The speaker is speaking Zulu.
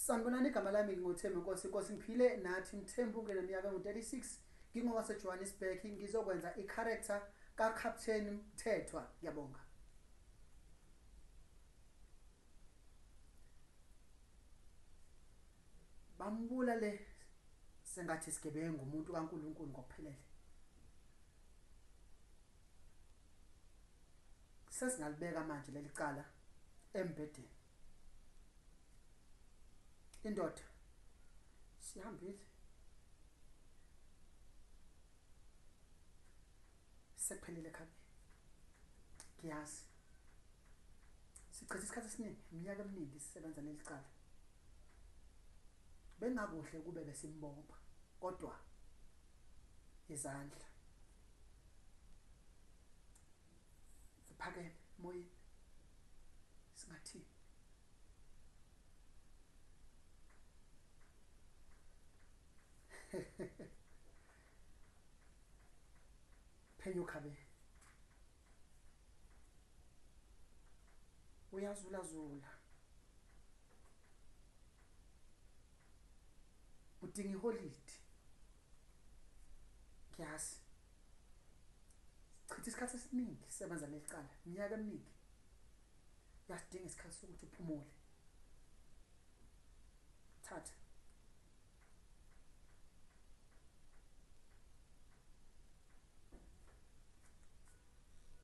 Sanibonani, igama lami nginguThembi Nkosi Nkosi ngiphile nathi Mthembu, ngineminyaka engu-36, ngingowase-Johannesburg, ngizokwenza i-character kaCaptain Mthethwa. Ngiyabonga. Bambulale sengathi isigebengu umuntu kaNkulunkulu ngokuphelele. Sesingalibeka manje leli cala embhedeni. Indoda sihambile, sekuphelile khabe. Ngiyazi sichitha isikhathi esiningi, iminyaka eminingi sisebenza leli cala. Bengakuhle kube besimbopha, kodwa izandla ziphakeme emoyeni, singathini? Phenya ukhabe, uyazulazula, udinga iholidi. Ngiyazi chitha isikhathi esiningi sisebenza leli cala, iminyaka eminingi. Uyasidinga isikhathi sokuthi uphumule. Thatha.